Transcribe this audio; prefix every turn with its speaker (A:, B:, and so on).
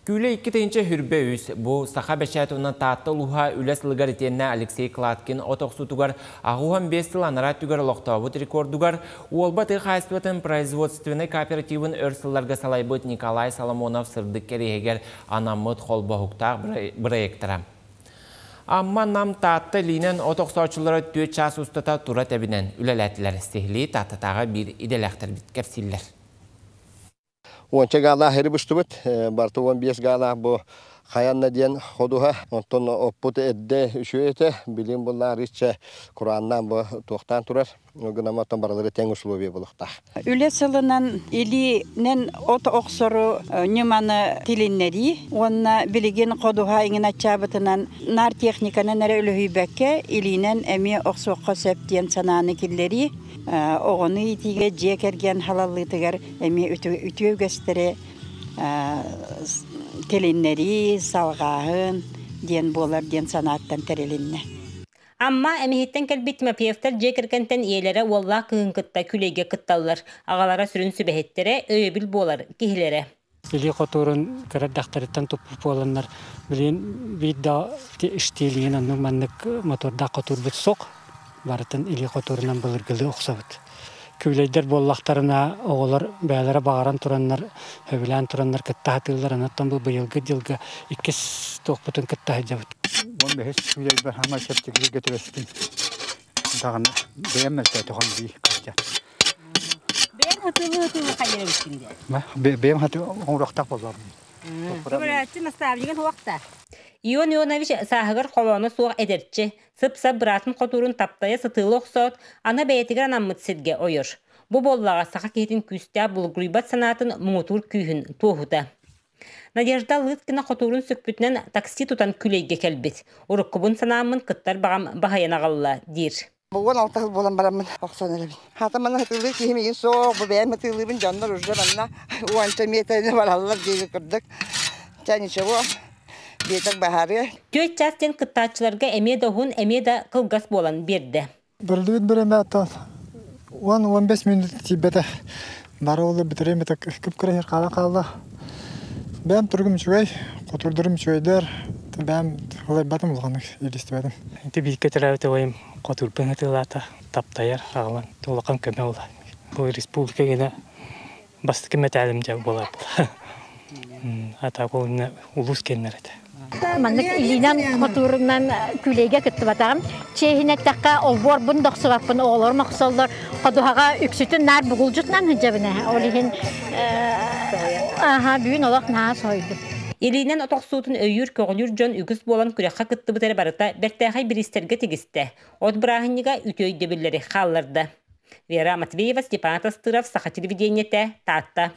A: Күүлэ 2023, бу Саха бэчээт уонна Таатта улууһа үлэ сылыгар итиэннэ Алексей Кладкин от охсуутугар 85 сыл анараа өттүгэр олохтообут рекордугар Уолба тыа хаһаайыстыбатын производственнай кооперативын өр сылларга салайбыт Николай Соломонов сырдык кэриэһигэр анаммыт холбоһуктаах бырайыактара. Амма, Нам, Таатта илиинэн от охсооччулара 4 чаас устата тура тэбинэн үлэлээтилэр. Сиһилии Тааттатааҕы биир идэлээхтэрбит кэпсииллэр.
B: Уонча гаалаах эри быстыбыт, барыта 15 гаалаах бу Хаянна диэн ходуһа. Онтон оппут эрдэ үчүгэй этэ. Билигин буллаар иччэ курааннаан бу туохтаан турар. Гынан оттон барылары тэҥ условия булуохтаах.
C: Үлэ сылынан илиинэн от охсору ньыманы тилиннэрии уонна билигин ходуһа иҥин аччаабытынан наар техниканан эрэ үлүһүйбэккэ илиинэн эмиэ охсуохха сөп диэн санааны киллэрии оҕону иитиигэ дьиэ кэргэн халаллыытыгар эмиэ үтүө үгэстэри тилиннэрии, салҕааһын диэн буолар диэн санааттан тэрилиннэ.
D: Амма Эмиһиттэн кэлбит Тимофеевтар дьиэ кэргэнтэн ийэлэрэ уоллаах кыыһын кытта күлэйгэ кытталлар. Аҕалара сүрүн сүбэһиттэрэ, өйөбүл буолар киһилэрэ.
E: Илии хотуурун кыра эрдэхтэриттэн туппут буоланнар, билигин биир да штилигин оннук маннык мотордаах хотуурбут суох. Барытын илии хотуурунан былыргылыы охсобут. Күүлэйдэр буоллахтарына, оҕолор бэйэлэрэ баҕаран тураннар, сөбүлээн тураннар кытта сатыыллар. Онон бу быйылгы дьылга иккис туохпутун кытта сылдьабыт.
F: 15 күүлэйбэр хаамай чэпчэкигэ түбэстим. Даҕаны бэйэм мөлтөөтөҕүм дии кырдьа.
D: Бэйэм хатылыы-хатылыы хайыр эбиккин
F: дии. Бэйэм хаты оҥоруохтаах буоллаҕым.
D: Көмөлөөччү наставнигын уохта. Ион Ионович сааһыгар холооно суох эдэрчи, сып-сап быраатын хотуурун таптайа сытыыла охсоот, аны бэйэтигэр анаммыт сиргэ ойор. Бу буоллаҕа саха киһитин күүстээх булгуруйбат санаатын муҥутуур күүһүн туоһута. Надежда Лыткина хотуурун сүкпүтүнэн такси тутан күлэйгэ кэлбит. Уруккубун санааммын кыттар баҕам баһыйан аҕалла диир.
G: Бу 16 сыл буолан бараммын охсон эрэбин. Хата манна сатыылыы киһим игин суох, бу бэйэм сатыылыыбын дьоннор уже манна уонча миэтэни бараллар диэки курдук. Чэ ничего, биэтек баһаарыа.
D: Түөрт чаас диэн кыттааччыларга эмиэ да уһун, эмиэ да кылгас буолан биэрдэ.
H: Бырылыыт бириэмэ оттон 10-15 минут тиийбэтэ. Бары ол бүтэриэм этэ кып-кыра иһэр хаалан хаалла. Бэйэм туругум үчүгэй, хотуурдарым үчүгэйдэр. Бэйэм ылайбатым улаханнык илистибэтим.
E: Ити бииргэ төрөөбүт убайым хотуурбун ытыалаата, таптайар, аҕалан улахан көмө буолар. Бу республика гына бастакы мэтээлим дьэ буолар. Ата ол улуус кэннэр этэ.
I: Маннык илиинэн хотуурунан күлэйгэ кыттыбатаҕым. Чиэһин эттэххэ, олбуорбун дохсубаппын, оҕолорум охсоллор. Ходуһаҕа үксүтүн наар бугулдьутунан сылдьабын. Ол иһин аха бүгүн олох наһаа соһуйдум.
D: Илиинэн от охсуутун өйүүр, көҕүлүүр дьон үгүс буолан күрэххэ кыттыбыт эрэ барыта бэртээхэй бириистэргэ тигистэ. От бырааһынньыга үтүө өйдөбүллэри хаалларда. Вера Матвеева, Степан Тастыров, Саха телевидениетэ, Таатта.